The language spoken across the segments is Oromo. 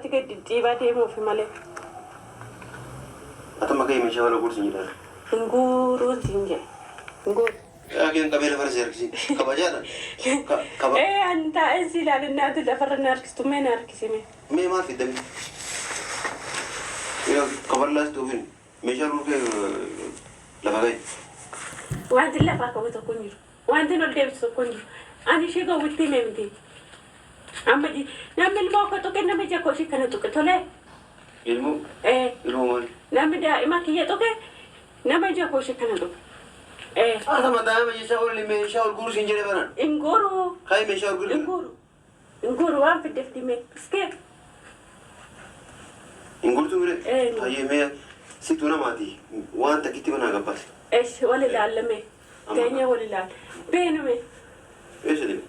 Lafatti gad dhidhiibaa deemuufi malee. Atuma ka'ii meeshaa wal guursi hin jedhan. Hin guuruun siin jedhe. Hin guuru. Yaakiin qabee lafarra si harkisiin. Kabajaadha. Kaba. Ee an taa'een si ilaalin naati lafarra na harkistu mee na harkisi mee. Mee maal fidda mee? Yoo kaballaas tuufin meeshaa ruukee lafa ga'i. Wanti lafaa qabu tokko hin jiru. Wanti ol deebisu tokko hin jiru. Ani ishee gowwittii hime miti. Amma namni ilmoo koo tuqe nama ija koo ishee kana tuqe tolee. Ilmoo? Ee. Ilmoo maali? Namni daa'ima kiyya tuqe nama ija koo ishee kana tuqe. Ee. Asama daa'ima jecha ol meeshaa ol guuru siin jedhe banan. Hin guuru. Ka'i meeshaa ol guuru. Hin guuru. Hin guuru waan fidde fidi mee. Iskee. Hin guurtuu mire? Ee, hin guuru. Hayyee mee situ namaati waan takkitti manaa gabbaase. Esh wal ilaalla mee. Teenyee wal ilaalla. Beenu mee. Eessa deema?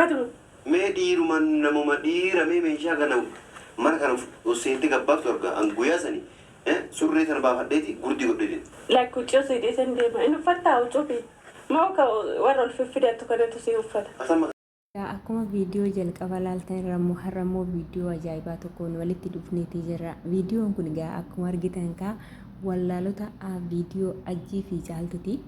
Atuma. Mee dhiiruma namuma dhiira mee meeshaa kana mana kana ol seentee gabbaaftu arga an guyyaa sani surree tana baafadheeti gurdii godhee deema. Lakki huccuu sii dhiiseen deema. Hin uffattaa huccuu kiyya? Moo ka warra ol fiffidattu kanatu sii uffata? Asamma Egaa akkuma viidiyoo jalqaba laaltan irra immoo har'a immoo viidiyoo ajaa'ibaa tokkoon walitti dhufneeti jirra. Viidiyoon kun egaa akkuma argitan kaa wallaalota viidiyoo Ajjii fi Caaltuti.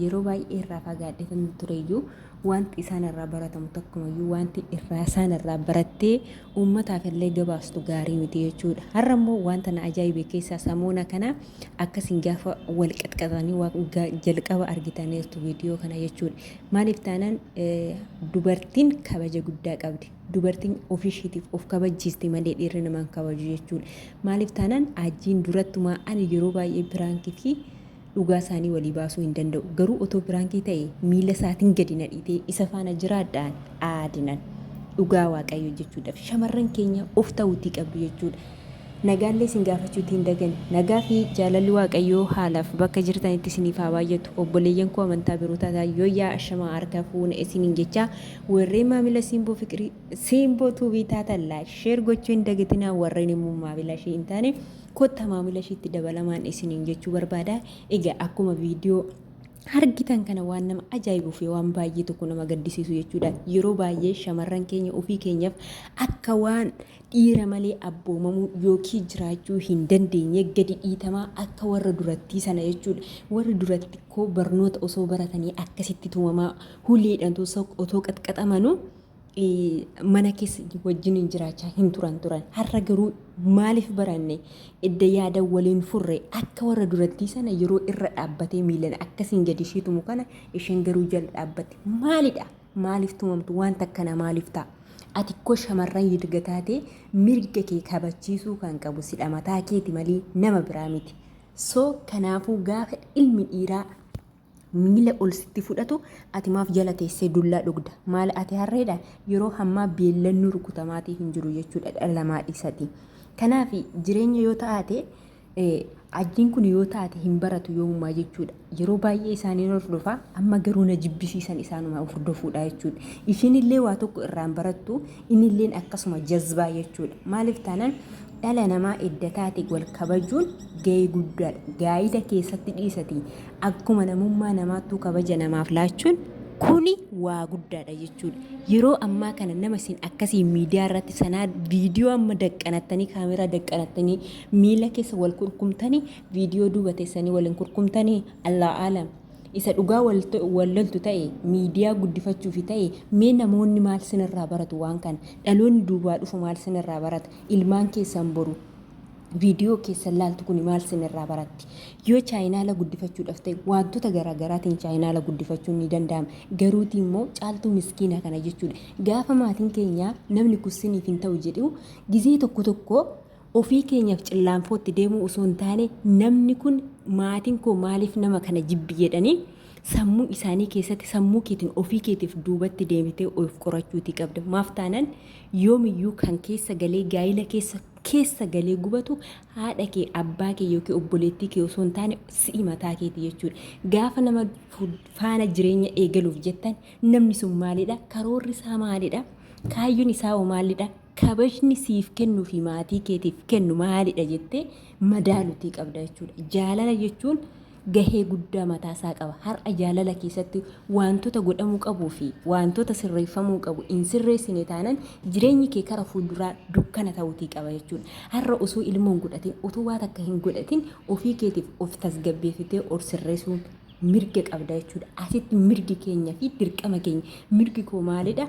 Yeroo baay'ee irraa fagaadheetan tureyyuu wanti isaan irraa baratamu tokkumayyuu wanti irraa isaan irraa barattee uummataaf illee gabaastu gaarii miti jechuudha. Har'a immoo wanta na ajaa'ibe keessaa samoona kana akkasiin gaafa wal qaxqaxanii jalqaba argitaniirtu viidiyoo kana jechuudha. Maaliif taanaan dubartiin kabaja guddaa qabdi. Dubartiin ofiishiitiif of kabajjiisti malee dhiirri nama hin kabaju jechuudha. Maaliif taanaan ajjiin durattumaa ani yeroo baay'ee piraankii fi dhugaa isaanii walii baasuu hin danda'u. Garuu otoo piraankii ta'e miila isaatiin gadi na dhiitee isa faana jiraadhaan aadinan. Dhugaa Waaqayyo jechuudhaaf shamarran keenya of ta'uutii qabdu jechuudha. Nagaallee isin gaafachuutti hin dagane. Nagaa fi jaalalli Waaqayyoo haalaaf bakka jirtanitti isiniif haa baay'atu. Obboleeyyan koo amantaa biroo taataan yooyyaa ashamaa harka fuune isiniin jechaa warreen maamila Simboo Fiqirii Simboo Tuubii taatan like share gochuu hin dagatinaa warreen immoo maamila ishee hin taane kotta maamila isheetti dabalamaan isiniin jechuu barbaada. Egaa akkuma viidiyoo argitan kana waan nama ajaa'ibuu fi waan baay'ee tokko nama gaddisiisu jechuudha. Yeroo baay'ee shamarran keenya ofii keenyaaf akka waan dhiira malee abboomamuu yookiin jiraachuu hin dandeenye gadi dhiitamaa akka warra durattii sana jechuudha. Warri duratti koo barnoota osoo baratanii akkasitti tumamaa huleedhaan otoo qaxqaxamanuu mana keessa wajjiniin jiraachaa hin turan turan. Har'a garuu maaliif baranne edda yaada waliin furre akka warra durattii sana yeroo irra dhaabbatee miilan akkasiin gadi ishee tumu kana isheen garuu jala dhaabbatti. Maalidha? Maaliif tumamtu? Wanta akkanaa maaliif ta'a? Ati koo shamarran yirga taate mirga kee kabachiisuu kan qabu sidha mataa keeti malee nama biraa miti. So kanaafuu gaafa ilmi dhiiraa miila ol sitti fudhatu ati maaf jala teessee dullaa dhugda? Maal ati harreedha? Yeroo hammaa beellannu rukutamaatii hin jiru jechuudha dhala namaa dhiisati. Kanaaf jireenya yoo taate Ajjiin kun yoo taate hin baratu yoomumaa jechuudha. Yeroo baay'ee isaaniin hordofa amma garuu na jibbisiisan isaanuma hordofuudha jechuudha. Ishiin illee waa tokko irraan barattu innilleen akkasuma jazbaa jechuudha. Maaliif taanaan dhala namaa edda taate wal kabajuun gahee guddaadha. Gaa'ila keessatti dhiisati akkuma namummaa namaattuu kabaja namaaf laachuun kuni waa guddaadha jechuudha. Yeroo ammaa kana nama isin akkasii miidiyaa irratti sanaa viidiyoo amma daqqanattanii kaameraa daqqanattanii miila keessa wal kurkumtanii viidiyoo duuba teessanii wal hin kurkumtanii Allah aalam. Isa dhugaa wal wal loltu ta'e miidiyaa guddifachuufi ta'e mee namoonni maal sinirraa baratu waan kana dhaloonni duubaa dhufu maal sinirraa barata ilmaan keessan boru viidiyoo keessan laaltu kuni maal sinirraa baratti? Yoo chaayinaala guddifachuudhaaf ta'e wantoota garaagaraatiin chaayinaala guddifachuun ni danda'ama. Garuutii immoo caaltuu miskiina kana jechuudha. Gaafa maatiin keenya namni kun siniif hin ta'u jedhu gizee tokko tokko ofii keenyaaf cillaanfootti deemuu osoo hin taane namni kun maatiin koo maaliif nama kana jibbi jedhanii sammuu isaanii keessatti sammuu keetiin ofii keetiif duubatti deebitee of qorachuutii qabda. Maaf taanan yoomiyyuu kan keessa galee gaa'ila keessa keessa galee gubatu haadha kee, abbaa kee yookiin obboleettii kee osoo hin taane si'i mataa keeti jechuudha. Gaafa nama faana jireenya eegaluuf jettan namni sun maalidha? Karoorri isaa maalidha? Kaayyoon isaa hoo maalidha? Kabajni siif kennuu fi maatii keetiif kennu maalidha jettee madaaluutii qabda jechuudha. Jaalala jechuun Gahee guddaa mataasaa qaba. Har'a jaalala keessatti wantoota godhamuu qabuu fi wantoota sirreeffamuu qabu hin sirreessine taanan jireenyi kee kara fuulduraa dukkana ta'uutii qaba jechuudha. Har'a osoo ilmoo hin godhatin, utuu waa takka hin godhatin ofii keetiif of tasgabbeessitee of sirreessuun mirga qabda jechuudha. Asitti mirgi keenya fi dirqama keenya. Mirgi koo maalidha?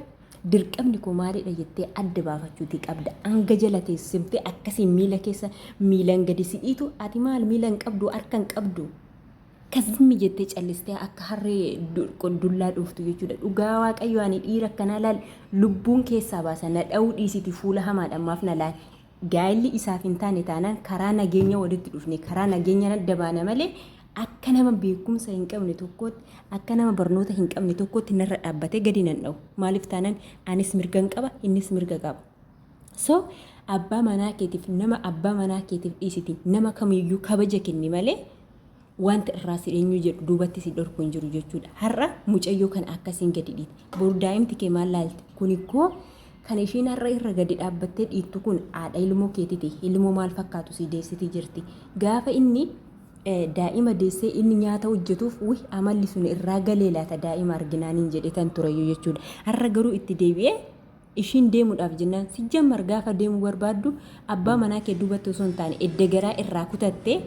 Dirqamni koo maalidha jettee adda baafachuutii qabda. Hanga jala teessifte akkasiin miila keessa miilan gadi si dhiitu, ati maal, miila hin qabdu, harka hin qabdu. Kazimmi jettee callistee akka harree dullaa dhooftu jechuudha. Dhugaa Waaqayyo, ani dhiira akkanaa laal lubbuun keessaa baasa. Na dha'uu dhiisiti, fuula hamaadhaan maaf na laal. Gaa'elli isaaf hin taane taanaan karaa nageenya walitti dhufne, karaa nageenya adda baana malee akka nama beekumsa hin qabne tokkootti, akka nama barnoota hin qabne tokkootti narra dhaabbatee gadi nan dha'u. Maaliif taanaan anis mirgan qaba, innis mirga qaba. So abbaa manaa keetiif, nama abbaa manaa keetiif dhiisiti, nama kamiyyuu kabaja kenni malee wanta irraa si eenyu jedhu duubatti si dhorku hin jiru jechuudha. Har'a mucayyoo kana akkasiin gadi dhiite. Boru daa'imti kee maal laalti? Kun ikkoo kan ishiin har'a irra gadi dhaabbattee dhiittu kun haadha ilmoo keetiti. Ilmoo maal fakkaatu si deessiti jirti. Gaafa inni daa'ima deessee inni nyaata hojjetuuf, wih, amalli sun irraa galee laata daa'ima arginaaniin jedhe tan tureyyuu jechuudha. Har'a garuu itti deebi'ee ishiin deemuudhaaf jennaan, sijjammar gaafa deemuu barbaaddu abbaa manaa kee duubatti osoo hin taane edda garaa irraa kutatte.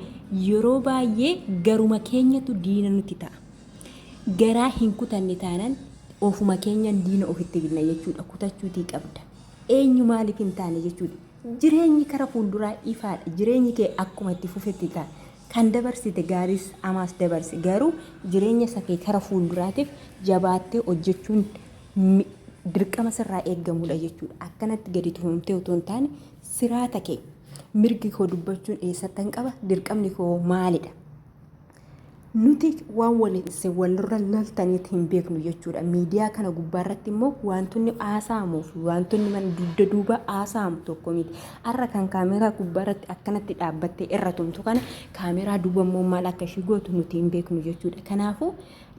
Yeroo baay'ee garuma keenyatu diina nutti ta'a. Garaa hin kutanne taanaan ofuma keenyan diina ofitti binna jechuudha. Kutachuutii qabda. Eenyu maaliif hin taane jechuudha. Jireenyi kara fuulduraa ifaadha. Jireenyi kee akkuma itti fufetti ta'a. Kan dabarsite gaariis amaas dabarsi, garuu jireenya isa kee kara fuulduraatiif jabaattee hojjechuun dirqama sirraa eeggamudha jechuudha. Akkanatti gadi tuhumtee otoo hin taane siraata kee, mirgi koo dubbachuun eessattan qaba, dirqamni koo maalidha? Nuti waan waliin isin walirra loltaniit hin beeknu jechuudha. Miidiyaa kana gubbaarratti immoo wantoonni haasa'amuu fi wantoonni mana dugda duuba haasa'amu tokko miti. Har'a kan kaameeraa gubbaarratti akkanatti dhaabbattee irra tumtu kana kaameeraa duuba immoo maal akka ishii gootu nuti hin beeknu jechuudha. Kanaafuu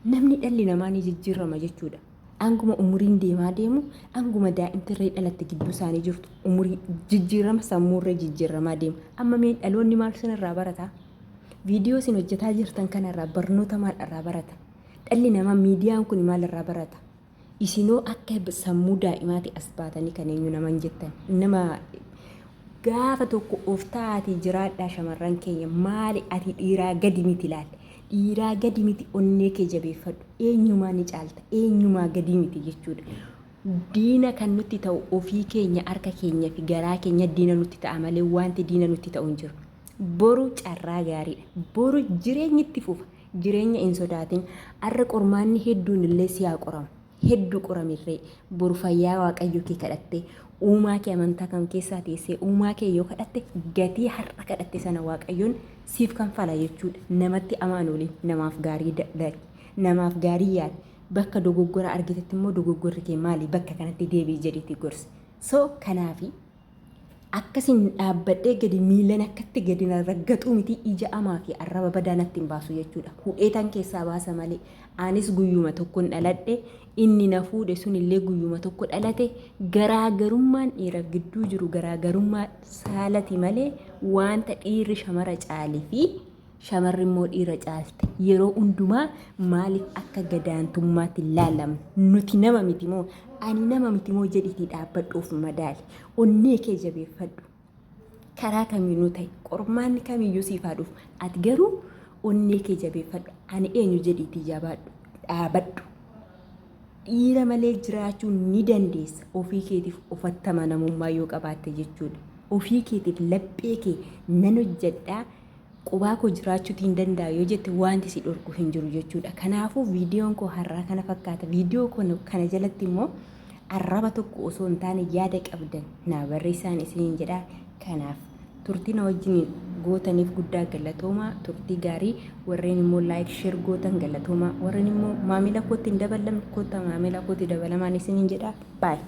namni, dhalli namaa ni jijjiirama jechuudha. Hanguma umuriin deemaa deemu, hanguma daa'imti irree dhalatte gidduu isaanii jirtu umurii jijjiirama, sammuurree jijjiiramaa deema. Amma mee dhaloonni maal sinirraa barataa? Viidiyoo isin hojjetaa jirtan kanarraa barnoota maal irraa barata? Dhalli namaa miidiyaan kun maal irraa barata? Isinoo akka sammuu daa'imaati as baatanii kan eenyu naman jettan. Nama gaafa tokko of ta'aatii jiraadhaa. Shamarran keenya, maali, ati dhiiraa gadi miti laal. Dhiiraa gadi miti, onnee kee jabeeffadhu. Eenyumaa ni caalta. Eenyumaa gadi miti jechuudha. Diina kan nutti ta'u ofii keenya, harka keenya fi garaa keenya diina nutti ta'a malee wanti diina nutti ta'u hin jiru. Boru carraa gaariidha. Boru jireenyi itti fufa. Jireenya hin sodaatin. Har'a qormaanni hedduun illee si haa qoramu. Hedduu qoramirree boru fayyaa Waaqayyo kee kadhattee, uumaa kee amantaa kam keessaa teessee uumaa kee yoo kadhatte, gatii har'a kadhatte sana Waaqayyoon siif kanfala jechuudha. Namatti amaan waliin namaaf gaarii dalagi. Namaaf gaarii yaadi. Bakka dogoggora argitetti immoo dogoggorri kee maali, bakka kanatti deebi'i jedhiitii gorsi. So kanaafi akkasin dhaabbadhee gadi miilan akkatti gadi na raggaxuu miti, ija amaa fi arraba badaa natti hin baasu jechuudha. Hudheetan keessaa baasa malee anis guyyuma tokkon dhaladhe, inni na fuudhe sunillee guyyuma tokko dhalate. Garaagarummaan dhiiraaf gidduu jiru garaagarummaa saalati malee wanta dhiirri shamara caalee fi shamarri immoo dhiira caalte yeroo hundumaa maaliif akka gadaantummaatti ilaalamna? Nuti nama miti moo? Ani nama miti moo jedhiitii dhaabbadhu, of madaali, onnee kee jabeeffadhu. Karaa kamiinuu ta'e, qormaanni kamiyyuu siif haa dhufu, ati garuu onnee kee jabeeffadhu, ani eenyu jedhiitii jabaadhu, dhaabadhu. Dhiira malee jiraachuu ni dandeessa, ofii keetiif ofatti amanamummaa yoo qabaatte jechuudha. Ofii keetiif laphee kee nan hojjedhaa, qubaa koo jiraachuutii hin danda'a yoo jette, wanti si dhorku hin jiru jechuudha. Kanaafuu viidiyoon koo har'aa kana fakkaata. Viidiyoo kana jalatti immoo arraba tokko osoo hin taane yaada qabdan naa barreessaan isiniin jedha. Kanaaf turtii na wajjin gootaniif guddaa galatoomaa. Turtii gaarii. Warreen immoo like, share gootan galatoomaa. Warreen immoo maamila kootti hin dabalamne, koottaa maamila kootti dabalamaan isiniin jedha. Baay'ee.